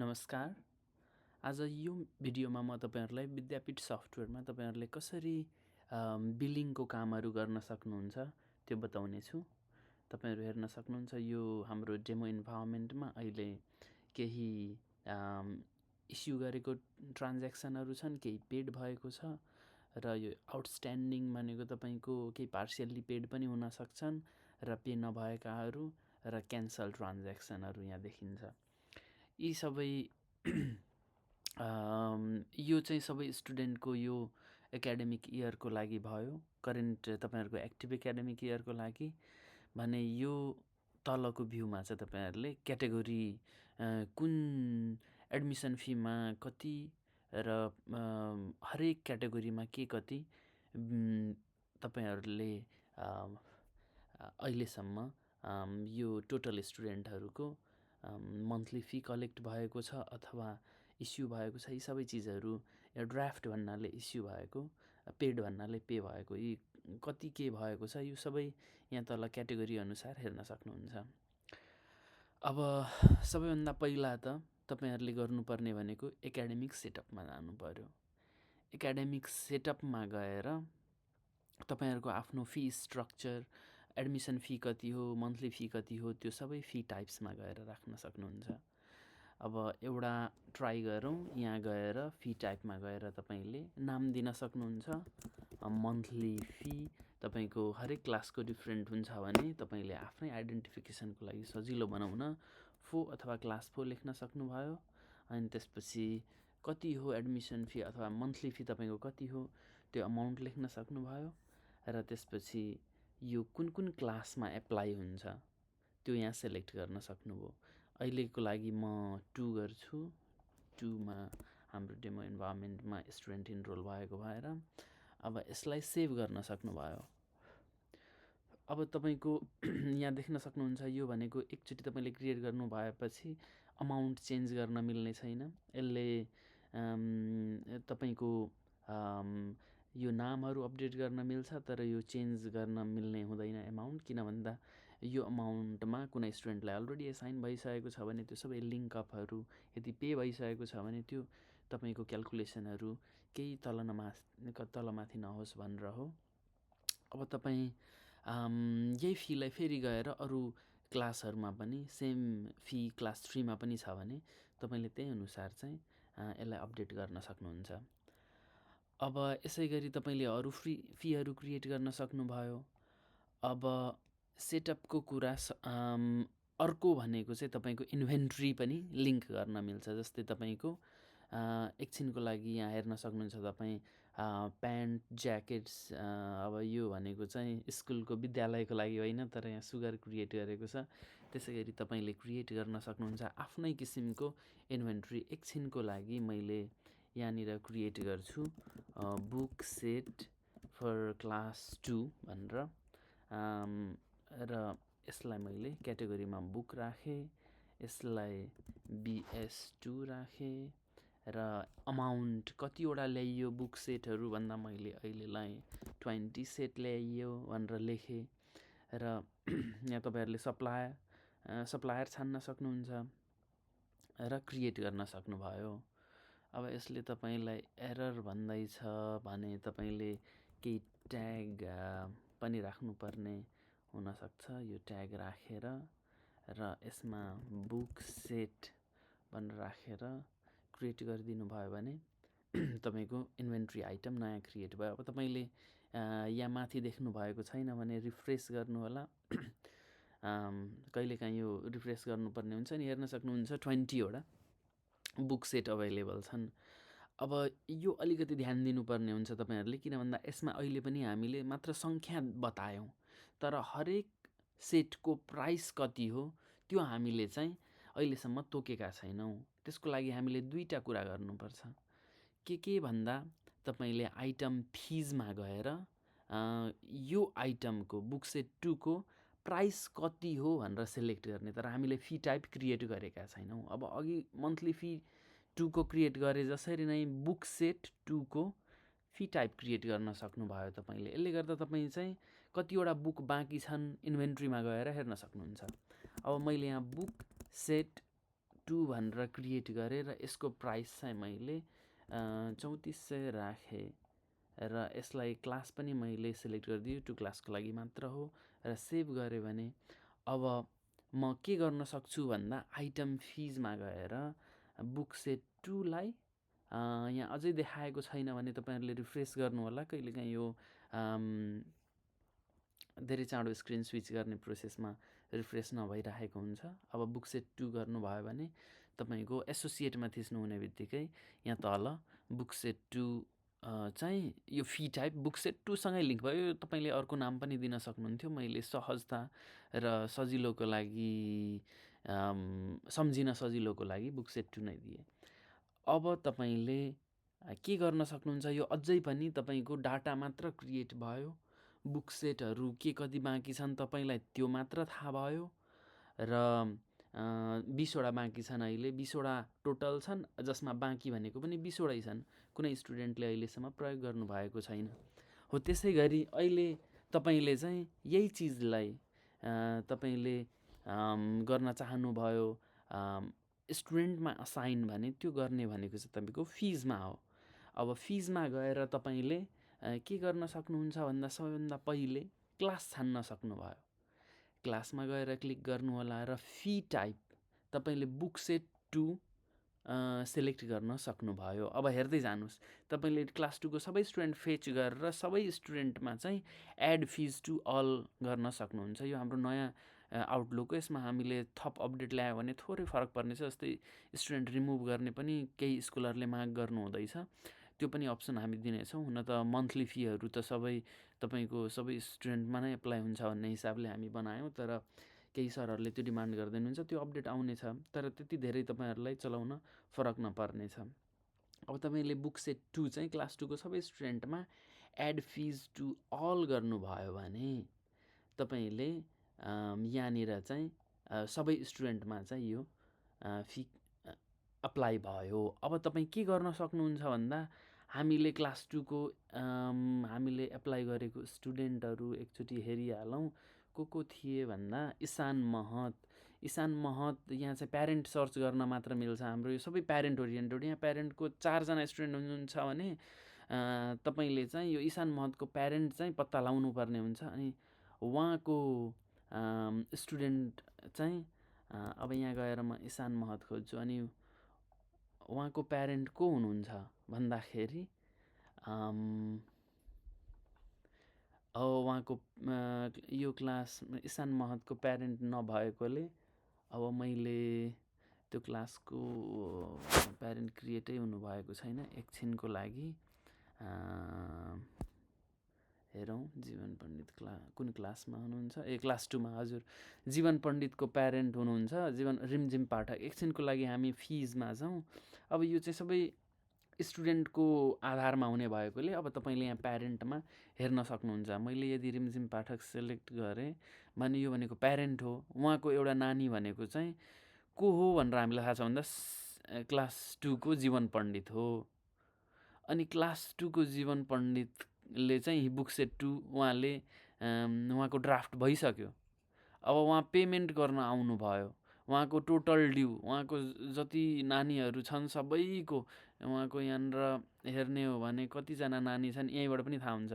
नमस्कार। आज यो भिडियोमा म तपाईँहरूलाई विद्यापीठ सफ्टवेयरमा तपाईँहरूले कसरी बिलिङको कामहरू गर्न सक्नुहुन्छ त्यो बताउने छु। तपाईँहरू हेर्न सक्नुहुन्छ यो हाम्रो डेमो इन्भाइरोमेन्टमा अहिले केही इस्यु गरेको ट्रान्ज्याक्सनहरू छन्, केही पेड भएको छ र यो आउटस्ट्यान्डिङ भनेको तपाईँको केही पार्सियल्ली पेड पनि हुन सक्छन् र पे नभएकाहरू र क्यान्सल ट्रान्ज्याक्सनहरू यहाँ देखिन्छ। यी सबै यो चाहिँ सबै स्टुडेन्टको यो एकाडेमिक इयरको लागि भयो, करेन्ट तपाईँहरूको एक्टिभ एकाडेमिक इयरको लागि भने यो तलको भ्यूमा चाहिँ तपाईँहरूले क्याटेगोरी कुन एडमिसन फीमा कति र हरेक क्याटेगोरीमा के कति तपाईँहरूले अहिलेसम्म यो टोटल स्टुडेन्टहरूको मन्थली फी कलेक्ट भएको छ अथवा इस्यु भएको छ, यी सबै चिजहरू ड्राफ्ट भन्नाले इस्यु भएको, पेड भन्नाले पे भएको, यी कति के भएको छ यो सबै यहाँ तल क्याटेगोरी अनुसार हेर्न सक्नुहुन्छ। अब सबैभन्दा पहिला त तपाईँहरूले गर्नुपर्ने भनेको एकाडेमिक सेटअपमा जानु पर्यो। एकाडेमिक सेटअपमा गएर तपाईँहरूको आफ्नो फी स्ट्रक्चर, एडमिसन फी कति हो, मन्थली फी कति हो, त्यो सबै फी टाइप्समा गएर राख्न सक्नुहुन्छ। अब एउटा ट्राई गरौँ, यहाँ गएर फी टाइपमा गएर तपाईँले नाम दिन सक्नुहुन्छ। मन्थली फी तपाईँको हरेक क्लासको डिफ्रेन्ट हुन्छ भने तपाईँले आफ्नै आइडेन्टिफिकेसनको लागि सजिलो बनाउन फो अथवा क्लास 4 लेख्न सक्नुभयो। अनि त्यसपछि कति हो एडमिसन फी अथवा मन्थली फी तपाईँको कति हो त्यो अमाउन्ट लेख्न सक्नुभयो र त्यसपछि यो कुन कुन क्लासमा एप्लाई हुन्छ त्यो यहाँ सेलेक्ट गर्न सक्नुभयो। अहिलेको लागि म 2 गर्छु। 2मा हाम्रो डेमो इन्भाइरोमेन्टमा स्टुडेन्ट इनरोल भएको भएर अब यसलाई सेभ गर्न सक्नुभयो। अब तपाईँको यहाँ देख्न सक्नुहुन्छ यो भनेको एकचोटि तपाईँले क्रिएट गर्नु भएपछि अमाउन्ट चेन्ज गर्न मिल्ने छैन। यसले तपाईँको यो नामहरू अपडेट गर्न मिल्छ तर यो चेन्ज गर्न मिल्ने हुँदैन एमाउन्ट, किन भन्दा यो अमाउन्टमा कुनै स्टुडेन्टलाई अलरेडी एसाइन भइसकेको छ भने त्यो सबै लिङ्कअपहरू यदि पे भइसकेको छ भने त्यो तपाईँको क्यालकुलेसनहरू केही तलमाथि नहोस् भनेर हो। अब तपाईँ यही फीलाई फेरि गएर अरू क्लासहरूमा पनि सेम फी क्लास 3मा पनि छ भने तपाईँले त्यही अनुसार चाहिँ यसलाई अपडेट गर्न सक्नुहुन्छ। अब यसै गरी तपाईँले अरू फीहरू क्रिएट गर्न सक्नुभयो। अब सेटअपको कुरा अर्को भनेको चाहिँ तपाईँको इन्भेन्ट्री पनि लिङ्क गर्न मिल्छ। जस्तै तपाईँको एकछिनको लागि यहाँ हेर्न सक्नुहुन्छ तपाईँ प्यान्ट, ज्याकेट्स, अब यो भनेको चाहिँ स्कुलको विद्यालयको लागि होइन तर यहाँ सुगर क्रिएट गरेको छ। त्यसै गरी तपाईँले क्रिएट गर्न सक्नुहुन्छ आफ्नै किसिमको इन्भेन्ट्री। एकछिनको लागि मैले यहाँनिर क्रिएट गर्छु बुक सेट फर क्लास 2 भनेर र यसलाई मैले क्याटेगोरीमा बुक राखेँ, यसलाई BS2 राखेँ र अमाउन्ट कतिवटा ल्याइयो बुक सेटहरू भन्दा मैले अहिलेलाई 20 सेट ल्याइयो भनेर लेखेँ र यहाँ तपाईँहरूले सप्लायर छान्न सक्नुहुन्छ र क्रिएट गर्न सक्नुभयो। अब यसले तपाईँलाई एरर भन्दैछ भने तपाईँले केही ट्याग पनि राख्नुपर्ने हुनसक्छ। यो ट्याग राखेर र यसमा बुक सेट भनेर राखेर क्रिएट गरिदिनु भयो भने तपाईँको इन्भेन्ट्री आइटम नयाँ क्रिएट भयो। अब तपाईँले यहाँ माथि देख्नु भएको छैन भने रिफ्रेस गर्नु होला। कहिलेकाहीँ यो रिफ्रेस गर्नुपर्ने हुन्छ नि। हेर्न सक्नुहुन्छ 20वटा बुक सेट अभाइलेबल छन्। अब यो अलिकति ध्यान दिनुपर्ने हुन्छ तपाईँहरूले, किन भन्दा यसमा अहिले पनि हामीले मात्र सङ्ख्या बतायौँ तर हरेक सेटको प्राइस कति हो त्यो हामीले चाहिँ अहिलेसम्म तोकेका छैनौँ। त्यसको लागि हामीले दुईवटा कुरा गर्नुपर्छ। के भन्दा तपाईँले आइटम फिजमा गएर यो आइटमको बुक सेट 2 को प्राइस कति हो भनेर सेलेक्ट गर्ने, तर हामीले फी टाइप क्रिएट गरेका छैनौँ। अब अघि मन्थली फी 2 को क्रिएट गरे जसरी नै बुक सेट 2 को फी टाइप क्रिएट गर्न सक्नुभयो तपाईँले। यसले गर्दा तपाईँ चाहिँ कतिवटा बुक बाँकी छन् इन्भेन्ट्रीमा गएर हेर्न सक्नुहुन्छ। अब मैले यहाँ बुक सेट 2 भनेर क्रिएट गरेँ र यसको प्राइस चाहिँ मैले 3400 राखेँ र यसलाई क्लास पनि मैले सेलेक्ट गरिदिएँ, 2 क्लासको लागि मात्र हो र सेभ गरेँ भने अब म के गर्न सक्छु भन्दा आइटम फिजमा गएर बुक सेट 2 लाई यहाँ अझै देखाएको छैन भने तपाईँहरूले रिफ्रेस गर्नु होला। कहिलेकाहीँ यो धेरै चाँडो स्क्रिन स्विच गर्ने प्रोसेसमा रिफ्रेस नभइरहेको हुन्छ। अब बुक सेट 2 गर्नुभयो भने तपाईँको एसोसिएटमा थिच्नुहुने बित्तिकै यहाँ तल बुक सेट 2 चाहिँ यो फी टाइप बुक सेट 2 सँगै लिङ्क भयो। तपाईँले अर्को नाम पनि दिन सक्नुहुन्थ्यो, मैले सहजता र सजिलोको लागि सम्झिन सजिलोको लागि बुक सेट 2 नै दिएँ। अब तपाईँले के गर्न सक्नुहुन्छ, यो अझै पनि तपाईँको डाटा मात्र क्रिएट भयो, बुक सेटहरू के कति बाँकी छन् तपाईँलाई त्यो मात्र थाहा भयो र 20वटा बाँकी छन्। अहिले 20वटा टोटल छन्, जसमा बाँकी भनेको पनि 20वटै छन्। कुनै स्टुडेन्टले अहिलेसम्म प्रयोग गर्नुभएको छैन। हो त्यसै गरी अहिले तपाईँले चाहिँ यही चिजलाई तपाईँले गर्न चाहनुभयो स्टुडेन्टमा असाइन भने त्यो गर्ने भनेको चाहिँ तपाईँको फिजमा हो। अब फिजमा गएर तपाईँले के गर्न सक्नुहुन्छ भन्दा सबैभन्दा पहिले क्लास छान्न सक्नुभयो। क्लासमा गएर क्लिक गर्नु होला र फी टाइप तपाईँले बुक सेट 2 सेलेक्ट गर्न सक्नुभयो। अब हेर्दै जानुहोस्, तपाईँले क्लास 2 को सबै स्टुडेन्ट फेच गरेर सबै स्टुडेन्टमा चाहिँ एड फिज टु अल गर्न सक्नुहुन्छ। यो हाम्रो नयाँ आउटलुक हो। यसमा हामीले थप अपडेट ल्यायो भने थोरै फरक पर्नेछ। जस्तै स्टुडेन्ट रिमुभ गर्ने पनि केही स्कुलहरूले माग गर्नुहुँदैछ, त्यो पनि अप्सन हामी दिनेछौँ। हुन त मन्थली फीहरू त तपाईँको सबै स्टुडेन्टमा नै एप्लाई हुन्छ भन्ने हिसाबले हामी बनायौँ, तर केही सरहरूले त्यो डिमान्ड गर्दैनुहुन्छ। त्यो अपडेट आउनेछ, तर त्यति धेरै तपाईँहरूलाई चलाउन फरक नपर्नेछ। अब तपाईँले बुक सेट 2 चाहिँ क्लास 2 को सबै स्टुडेन्टमा एड फिज टु अल गर्नुभयो भने तपाईँले यहाँनिर चाहिँ सबै स्टुडेन्टमा चाहिँ यो फी अप्लाई भयो। अब तपाईँ के गर्न सक्नुहुन्छ भन्दा हामीले क्लास 2 को हामीले एप्लाई गरेको स्टुडेन्टहरू एकचोटि हेरिहालौँ। को थिए भन्दा इसान महत यहाँ चाहिँ प्यारेन्ट सर्च गर्न मात्र मिल्छ। हाम्रो यो सबै प्यारेन्ट ओरिएन्टेड। यहाँ प्यारेन्टको 4 जना स्टुडेन्ट हुनुहुन्छ भने तपाईँले चाहिँ यो इसान महतको प्यारेन्ट चाहिँ पत्ता लगाउनु पर्ने हुन्छ। अनि उहाँको स्टुडेन्ट चाहिँ अब यहाँ गएर म इसान महत खोज्छु। अनि उहाँको प्यारेन्ट को हुनुहुन्छ भन्दाखेरि उहाँको यो क्लास इसान महतको प्यारेन्ट नभएकोले अब मैले त्यो क्लासको प्यारेन्ट क्रिएटै हुनुभएको छैन। एकछिनको लागि हेरौँ जीवन पण्डित कुन क्लासमा हुनुहुन्छ। क्लास 2 मा हजुर जीवन पण्डितको प्यारेन्ट हुनुहुन्छ रिमझिम पाठक। एकछिनको लागि हामी फिजमा जाउँ। अब यो चाहिँ सबै स्टुडेन्टको आधारमा हुने भएकोले अब तपाईँले यहाँ प्यारेन्टमा हेर्न सक्नुहुन्छ। मैले यदि रिमझिम पाठक सेलेक्ट गरेँ भने यो भनेको प्यारेन्ट हो। उहाँको एउटा नानी भनेको चाहिँ को हो भनेर हामीलाई थाहा छ भन्दा क्लास 2 को जीवन पण्डित हो। अनि क्लास 2 को जीवन पण्डितले चाहिँ बुक सेट 2 उहाँको ड्राफ्ट भइसक्यो। अब उहाँ पेमेन्ट गर्न आउनुभयो। उहाँको टोटल ड्यू, उहाँको जति नानीहरू छन् सबैको उहाँको यहाँनिर हेर्ने हो भने कतिजना नानी छन् यहीँबाट पनि थाहा हुन्छ।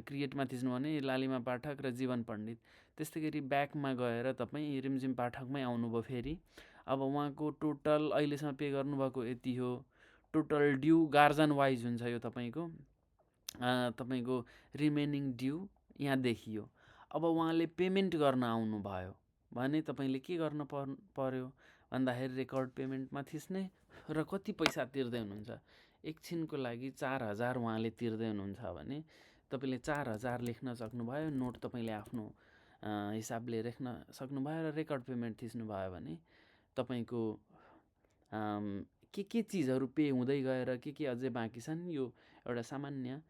क्रिएटमा थिच्नु भने लालिमा पाठक र जीवन पण्डित। त्यस्तै गरी ब्याकमा गएर तपाईँ रिमझिम पाठकमै आउनुभयो फेरि। अब उहाँको टोटल अहिलेसम्म पे गर्नुभएको यति हो। टोटल ड्यू गार्जन वाइज हुन्छ यो तपाईँको रिमेनिङ ड्यू यहाँ देखियो। अब उहाँले पेमेन्ट गर्न आउनुभयो भने तपाईँले के गर्न पर्यो भन्दाखेरि रेकर्ड पेमेन्टमा थिच्ने र कति पैसा तिर्दै हुनुहुन्छ। एकछिनको लागि 4000 उहाँले तिर्दै हुनुहुन्छ भने तपाईँले 4000 लेख्न सक्नुभयो। नोट तपाईँले आफ्नो हिसाबले लेख्न सक्नुभयो र रेकर्ड पेमेन्ट थिच्नुभयो भने तपाईँको के चिजहरू पे हुँदै गएर के अझै बाँकी छन् यो एउटा सामान्य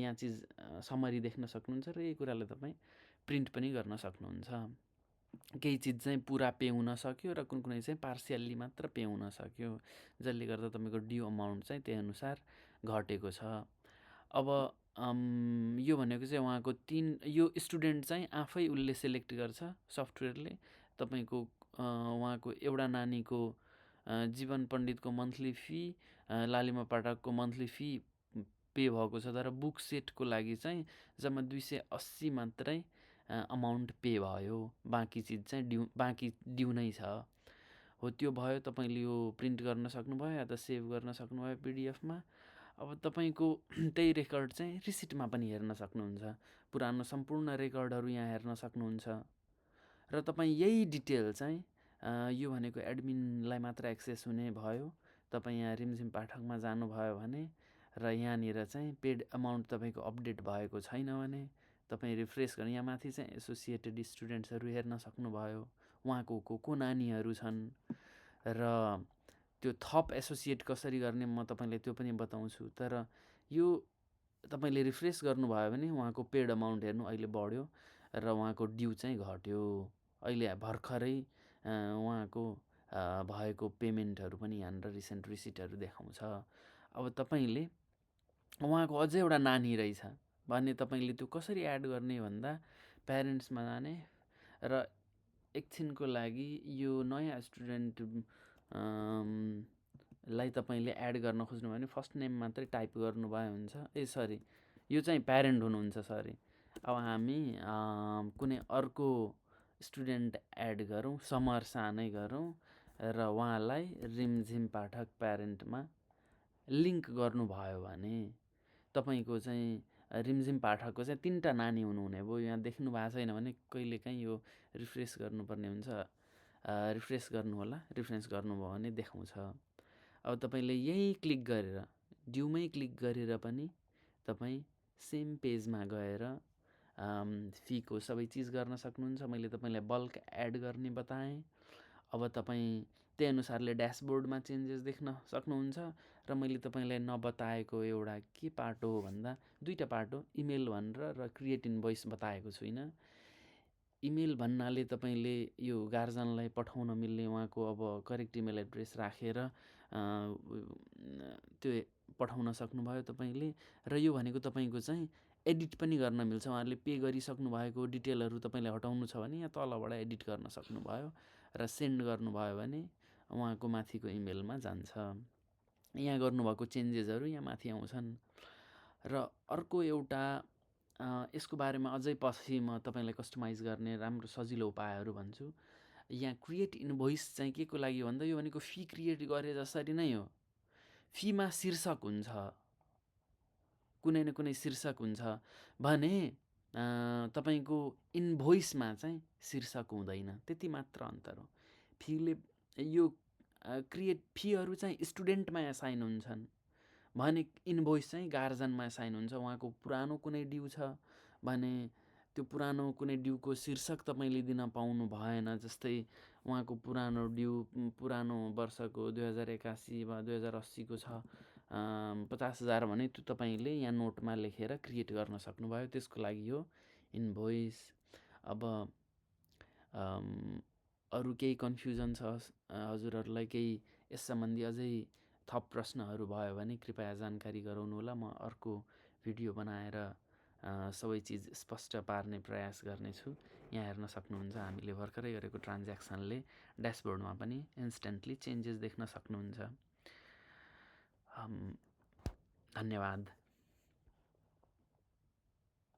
यहाँ चिज समरी देख्न सक्नुहुन्छ र यही कुरालाई तपाईँ प्रिन्ट पनि गर्न सक्नुहुन्छ। केही चिज चाहिँ पुरा पे हुन सक्यो र कुनै चाहिँ पार्सियल्ली मात्र पे हुन सक्यो, जसले गर्दा तपाईँको ड्यू अमाउन्ट चाहिँ त्यही अनुसार घटेको छ। अब यो भनेको चाहिँ उहाँको यो स्टुडेन्ट चाहिँ आफै उसले सेलेक्ट गर्छ सफ्टवेयरले। तपाईँको उहाँको एउटा नानीको जीवन पण्डितको मन्थली फी, लालिमा पाठकको मन्थली फी पे भएको छ, तर बुक सेटको लागि चाहिँ जम्मा 280 मात्रै अमाउन्ट पे भयो। बाँकी चिज चाहिँ बाँकी ड्यू नै छ। हो, त्यो भयो। तपाईँले यो प्रिन्ट गर्न सक्नुभयो या त सेभ गर्न सक्नुभयो पिडिएफमा। अब तपाईँको त्यही रेकर्ड चाहिँ रिसिटमा पनि हेर्न सक्नुहुन्छ। पुरानो सम्पूर्ण रेकर्डहरू यहाँ हेर्न सक्नुहुन्छ। र तपाईँ यही डिटेल चाहिँ यो भनेको एडमिनलाई मात्र एक्सेस हुने भयो। तपाईँ यहाँ रिमझिम पाठकमा जानुभयो भने र यहाँनिर चाहिँ पेड अमाउन्ट तपाईँको अपडेट भएको छैन भने तपाईँ रिफ्रेस गर्नु, यहाँ माथि चाहिँ एसोसिएटेड स्टुडेन्ट्सहरू हेर्न सक्नुभयो, उहाँको को नानीहरू छन् र त्यो थप एसोसिएट कसरी गर्ने म तपाईँलाई त्यो पनि बताउँछु। तर यो तपाईँले रिफ्रेस गर्नुभयो भने उहाँको पेड अमाउन्ट हेर्नु अहिले बढ्यो र उहाँको ड्यू चाहिँ घट्यो। अहिले भर्खरै उहाँको भएको पेमेन्टहरू पनि यहाँनिर रिसेन्ट रिसिटहरू देखाउँछ। अब तपाईँले उहाँको अझै एउटा नानी रहेछ भने तपाईँले त्यो कसरी एड गर्ने भन्दा प्यारेन्ट्समा जाने र एकछिनको लागि यो नयाँ स्टुडेन्ट लाई तपाईँले एड गर्न खोज्नुभयो भने फर्स्ट नेम मात्रै टाइप गर्नुभयो हुन्छ। यो चाहिँ प्यारेन्ट हुनुहुन्छ, सरी। अब हामी कुनै अर्को स्टुडेन्ट एड गरौँ, समर सानै गरौँ र उहाँलाई रिमझिम पाठक प्यारेन्टमा लिङ्क गर्नुभयो भने तपाईँको चाहिँ रिमझिम पाठकको चाहिँ 3टा नानी हुनुहुने भयो। यहाँ देख्नु भएको छैन भने कहिलेकाहीँ यो रिफ्रेस गर्नुपर्ने हुन्छ। रिफ्रेस गर्नु होला, रिफ्रेस गर्नुभयो भने देखाउँछ। अब तपाईँले यही क्लिक गरेर ड्यूमै क्लिक गरेर पनि तपाईँ सेम पेजमा गएर फीको सबै चिज गर्न सक्नुहुन्छ। मैले तपाईँलाई बल्क एड गर्ने बताएँ। अब तपाईँ त्यही अनुसारले ड्यासबोर्डमा चेन्जेस देख्न सक्नुहुन्छ। र मैले तपाईँलाई नबताएको एउटा के पार्ट हो भन्दा 2टा पार्ट हो, इमेल भनेर र क्रिएट इनभोइस बताएको छुइनँ। इमेल भन्नाले तपाईँले यो गार्जनलाई पठाउन मिल्ने उहाँको अब करेक्ट इमेल एड्रेस राखेर त्यो पठाउन सक्नुभयो तपाईँले। र यो भनेको तपाईँको चाहिँ एडिट पनि गर्न मिल्छ। उहाँहरूले पे गरिसक्नु भएको डिटेलहरू तपाईँलाई हटाउनु छ भने यहाँ तलबाट एडिट गर्न सक्नुभयो र सेन्ड गर्नुभयो भने उहाँको माथिको इमेलमा जान्छ। यहाँ गर्नुभएको चेन्जेसहरू यहाँ माथि आउँछन्। र अर्को एउटा यसको बारेमा अझै पछि म तपाईँलाई कस्टमाइज गर्ने राम्रो सजिलो उपायहरू भन्छु। यहाँ क्रिएट इनभोइस चाहिँ के को लागि भन्दा यो भनेको फी क्रिएट गरे जसरी नै हो। फीमा शीर्षक हुन्छ, कुनै न कुनै शीर्षक हुन्छ भने तपाईँको इनभोइसमा चाहिँ शीर्षक हुँदैन, त्यति मात्र अन्तर हो। फीले यो क्रिएट फीहरू चाहिँ स्टुडेन्टमा एसाइन हुन्छन् भने इनभोइस चाहिँ गार्जनमा एसाइन हुन्छ। उहाँको पुरानो कुनै ड्यू छ भने त्यो पुरानो कुनै ड्यूको शीर्षक तपाईँले दिन पाउनु भएन। जस्तै उहाँको पुरानो ड्यू पुरानो वर्षको 2081 वा 2080को छ 50,000 भने त्यो तपाईँले यहाँ नोटमा लेखेर क्रिएट गर्न सक्नुभयो। त्यसको लागि हो इनभोइस। अब अरू केही कन्फ्युजन छ हजुरहरूलाई, केही यस सम्बन्धी अझै थप प्रश्नहरू भयो भने कृपया जानकारी गराउनु होला। म अर्को भिडियो बनाएर सबै चिज स्पष्ट पार्ने प्रयास गर्नेछु। यहाँ हेर्न सक्नुहुन्छ हामीले भर्खरै गरेको ट्रान्ज्याक्सनले ड्यासबोर्डमा पनि इन्स्ट्यान्टली चेन्जेस देख्न सक्नुहुन्छ। धन्यवाद।